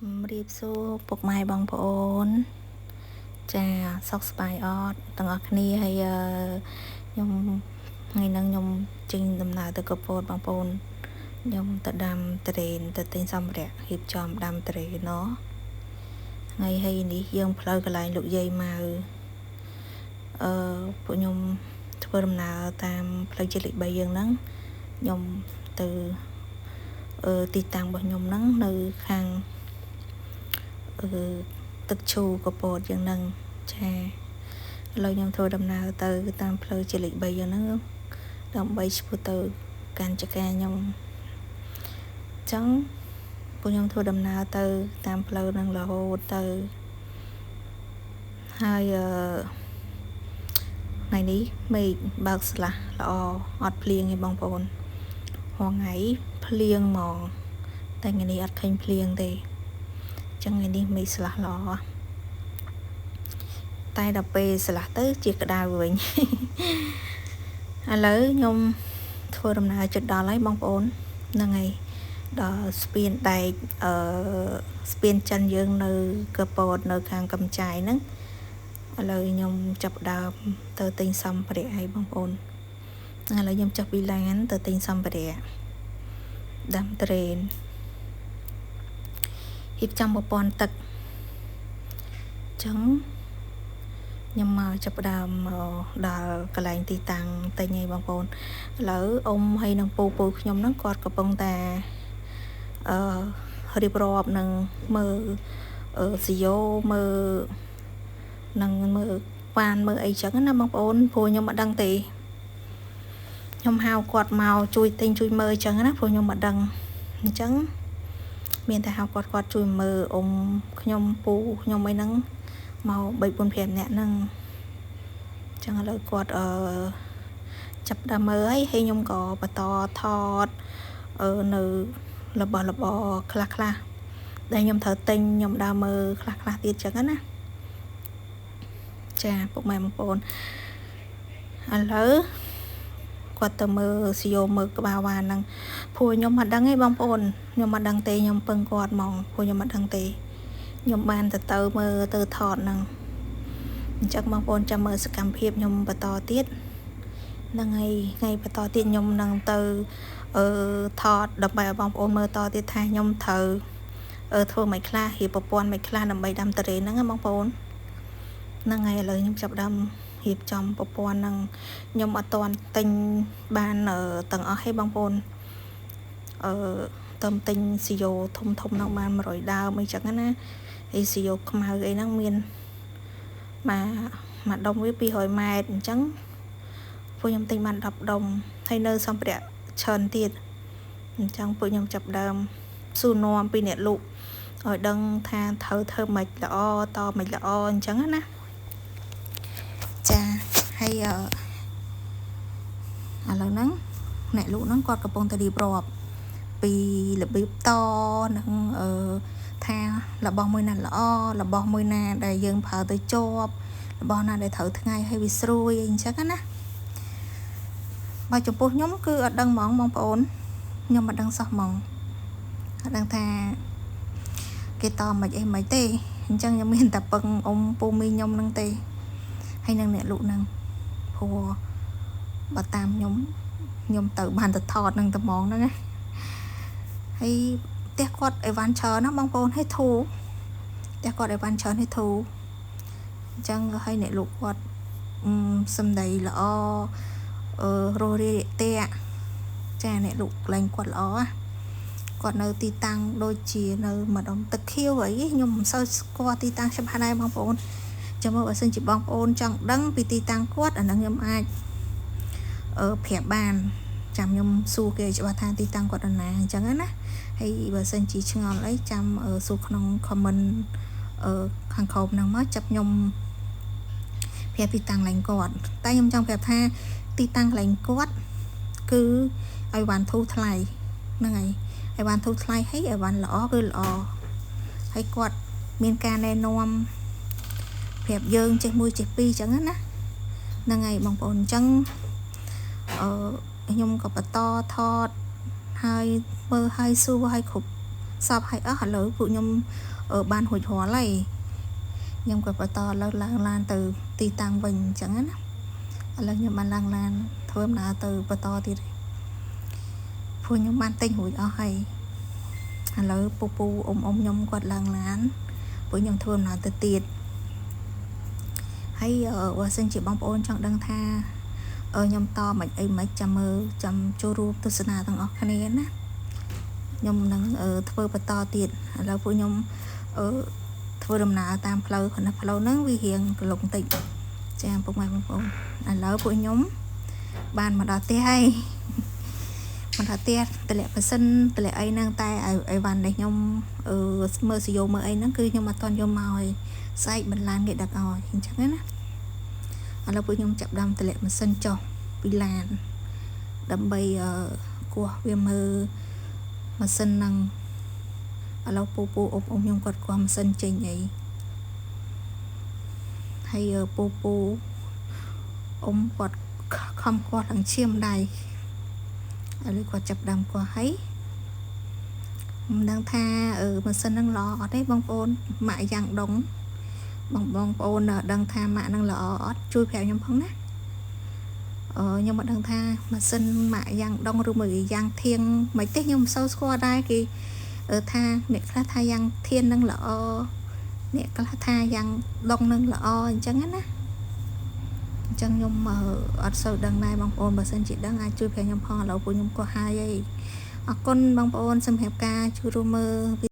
ជំរាបសួរពុកម៉ែបងប្អូនចាសុខសប្បាយអត់ទាំងអស់គ្នាហើយខ្ញុំថ្ងៃហ្នឹងខ្ញុំចេញដំណើរទៅកពតបងប្អូនខ្ញុំទៅដាំត្រេនទៅទិញសម្ភារៈរៀបចំដាំត្រេនណោះថ្ងៃហើយនេះយើងផ្លូវកន្លែងលោកយាយម៉ៅពួកខ្ញុំធ្វើដំណើរតាមផ្លូវជាតិលេខ3យើងហ្នឹងខ្ញុំទៅទីតាំងរបស់ខ្ញុំហ្នឹងនៅខាងទឹកឈូកពតយ៉ាងហ្នឹងចាឥឡូវខ្ញុំធ្វើដំណើរទៅតាមផ្លូវជាលេខ3យ៉ាងហ្នឹងដើម្បីឆ្ពោះទៅកាន់ចកាខ្ញុំអញ្ចឹងពួកខ្ញុំធ្វើដំណើរទៅតាមផ្លូវហ្នឹងរហូតទៅហើយថ្ងៃនេះមេឃបើកស្លាស់ល្អអត់ភ្លៀងទេបងប្អូនរាល់ថ្ងៃភ្លៀងហ្មងតែថ្ងៃនេះអត់ឃើញភ្លៀងទេចឹងថ្ងៃនេះមេឃស្លាស់ល្អតែដល់ពេលស្លាស់ទៅជាក្តៅវិញឥឡូវខ្ញុំធ្វើដំណើរជិតដល់ហើយបងប្អូនហ្នឹងហើយដល់ស្ពានដែកស្ពានចិនយើងនៅកពតនៅខាងកំចាយហ្នឹងឥឡូវខ្ញុំចាប់ដើមទៅទិញសម្ភារៈឲ្យបងប្អូនឥឡូវខ្ញុំចុះពីឡានទៅទិញសម្ភារៈដាំត្រេនរៀបចំប្រព័ន្ធទឹកចឹងខ្ញុំមកចាប់ដើមមកដល់កន្លែងទីតាំងទិញឲ្យបងប្អូនឥឡូវអ៊ំហើយនឹងពូខ្ញុំហ្នឹងគាត់កំពុងតែរៀបរាប់នឹងមើលស៊ីយ៉ូមើលនឹងមើលប៉ានមើលអីចឹងណាបងប្អូនព្រោះខ្ញុំមិនដឹងទេខ្ញុំហៅគាត់មកជួយទិញជួយមើលចឹងណាព្រោះខ្ញុំមិនដឹងអញ្ចឹងមានតែហៅគាត់ជួយមើលអ៊ំខ្ញុំពូខ្ញុំអីហ្នឹងមក3 4 5នាក់ហ្នឹងចឹងឥឡូវគាត់ចាប់ដើមមើលហើយខ្ញុំក៏បន្តថតនៅរបស់របរខ្លះខ្លះដែលខ្ញុំត្រូវទិញខ្ញុំដើរមើលខ្លះខ្លះទៀតចឹងណាចាពុកម៉ែបងប្អូនឥឡូវគាត់ទៅមើលស៊ីយ៉ូមើលក្បាលវ៉ានហ្នឹងព្រោះខ្ញុំមិនដឹងទេបងប្អូនខ្ញុំមិនដឹងទេខ្ញុំពឹងគាត់ហ្មងព្រោះខ្ញុំមិនដឹងទេខ្ញុំបានទៅមើលទៅថតហ្នឹងអញ្ចឹងបងប្អូនចាំមើលសកម្មភាពខ្ញុំបន្តទៀតហ្នឹងហើយថ្ងៃបន្តទៀតខ្ញុំនឹងទៅថតដើម្បីឲ្យបងប្អូនមើលតទៀតថាខ្ញុំត្រូវធ្វើមិនខ្លះរៀបប្រព័ន្ធមិនខ្លះដើម្បីដាំតរេហ្នឹងណាបងប្អូនហ្នឹងហើយឥឡូវខ្ញុំចាប់ដើមរៀបចំប្រព័ន្ធហ្នឹងខ្ញុំអត់ទាន់ទិញបានទាំងអស់ទេបងប្អូនទៅទិញស៊ីយ៉ូធំធំហ្នឹងបាន100ដើមអីចឹងណាហើយស៊ីយ៉ូខ្មៅអីហ្នឹងមានមួយដុំវា200ម៉ែត្រអញ្ចឹងពួកខ្ញុំទិញបាន10ដុំហើយនៅសម្ភារៈច្រើនទៀតអញ្ចឹងពួកខ្ញុំចាប់ដើមសួរនាំពីអ្នកលក់ឲ្យដឹងថាត្រូវធ្វើមិនល្អតមិនល្អអញ្ចឹងណាចាហើយឥឡូវហ្នឹងអ្នកលក់ហ្នឹងគាត់កំពុងតែរៀបរាប់ពីរបៀបតនិងថារបស់មួយណាល្អរបស់មួយណាដែលយើងប្រើទៅជាប់របស់ណាដែលត្រូវថ្ងៃឲ្យវាស្រួយអីអញ្ចឹងណាបើចំពោះខ្ញុំគឺអត់ដឹងហ្មងបងប្អូនខ្ញុំអត់ដឹងសោះហ្មងអត់ដឹងថាគេតមិនអីមិនទេអញ្ចឹងខ្ញុំមានតែពឹងអ៊ំពូមីខ្ញុំនឹងទេហើយនឹងអ្នកលក់នឹងព្រោះបើតាមខ្ញុំទៅបានទៅថតនឹងត្មងហ្នឹងណាហើយផ្ទះគាត់អីវ៉ាន់ច្រើនណាបងប្អូនហើយធូផ្ទះគាត់អីវ៉ាន់ច្រើនហើយធូអញ្ចឹងហើយអ្នកលក់គាត់សំដីល្អរស់រាយតាក់ចាអ្នកលក់កន្លែងគាត់ល្អគាត់នៅទីតាំងដូចជានៅម្ដុំទឹកខៀវអីខ្ញុំមិនសូវស្គាល់ទីតាំងច្បាស់ដែរបងប្អូនចាំមើលបើសិនជាបងប្អូនចង់ដឹងពីទីតាំងគាត់អានឹងខ្ញុំអាចប្រាប់បានចាំខ្ញុំសួរគេច្បាស់ថាទីតាំងគាត់នៅណាអញ្ចឹងណាហើយបើសិនជាឆ្ងល់អីចាំសួរក្នុង comment ខាងក្រោមហ្នឹងមកចាប់ខ្ញុំប្រាប់ទីតាំងកន្លែងគាត់តែខ្ញុំចង់ប្រាប់ថាទីតាំងកន្លែងគាត់គឺឲ្យវ៉ាន់ធូរថ្លៃហ្នឹងហើយឲ្យវ៉ាន់ធូរថ្លៃហើយឲ្យវ៉ាន់ល្អគឺល្អហើយគាត់មានការណែនាំប្រាប់យើងចេះមួយចេះពីរអញ្ចឹងណាហ្នឹងហើយបងប្អូនអញ្ចឹងខ្ញុំក៏បន្តថតហើយមើលហើយសួរហើយគ្រប់ សពឲ្យអស់ឥឡូវពួកខ្ញុំបានរួចរាល់ហើយខ្ញុំក៏បន្តឥឡូវឡើងឡានទៅទីតាំងវិញអញ្ចឹងណាឥឡូវខ្ញុំបានឡើងឡានធ្វើដំណើរទៅបន្តទៀតព្រោះខ្ញុំបានទិញរួចអស់ហើយឥឡូវពូពូអ៊ំអ៊ំខ្ញុំគាត់ឡើងឡានពួកខ្ញុំធ្វើដំណើរទៅទៀតហើយបើសិនជាបងប្អូនចង់ដឹងថាខ្ញុំតមិនអីមិនចាំមើលចាំចូលរួមទស្សនាទាំងអស់គ្នាណាខ្ញុំនឹងធ្វើបន្តទៀតឥឡូវពួកខ្ញុំធ្វើដំណើរតាមផ្លូវគ្រាន់តែផ្លូវហ្នឹងវារៀងក្រឡុកបន្តិចចាពុកម៉ែបងប្អូនឥឡូវពួកខ្ញុំបានមកដល់ផ្ទះហើយមកដល់ផ្ទះតម្លាក់ម៉ាស៊ីនតម្លាក់អីហ្នឹងតែអីវ៉ាន់ដែលខ្ញុំមើលសយោមើលអីហ្នឹងគឺខ្ញុំអត់ទាន់យកមកឲ្យស្អែកបន្លានគេដឹកឲ្យអញ្ចឹងណាឥឡូវពួកខ្ញុំចាប់ដើមតម្លាក់ម៉ាស៊ីនចុះពីឡានដើម្បីគោះវាមើលម៉ាស៊ីនហ្នឹងឥឡូវពូពូអ៊ំអ៊ំខ្ញុំគាត់គោះម៉ាស៊ីនចេញអីហើយពូពូអ៊ំគាត់ខំគាត់ឡើងឈាមដៃឥឡូវគាត់ចាប់ដើមគោះហើយមិនដឹងថាម៉ាស៊ីនហ្នឹងល្អអត់ទេបងប្អូនម៉ាក់យ៉ាងដងបងបងប្អូនដឹងថាម៉ាក់ហ្នឹងល្អអត់ជួយប្រាប់ខ្ញុំផងណាខ្ញុំមិនដឹងថាម៉ាស៊ីនម៉ាក់យ៉ាងដងឬមួយយ៉ាងធៀងមិនទេខ្ញុំមិនសូវស្គាល់ដែរគេថាអ្នកខ្លះថាយ៉ាងធៀននឹងល្អអ្នកខ្លះថាយ៉ាងដងនឹងល្អអញ្ចឹងណាអញ្ចឹងខ្ញុំអត់សូវដឹងដែរបងប្អូនបើសិនជាដឹងអាចជួយប្រាប់ខ្ញុំផងឥឡូវពួកខ្ញុំក៏ហើយអីអរគុណបងប្អូនសម្រាប់ការជួយរួមមើល។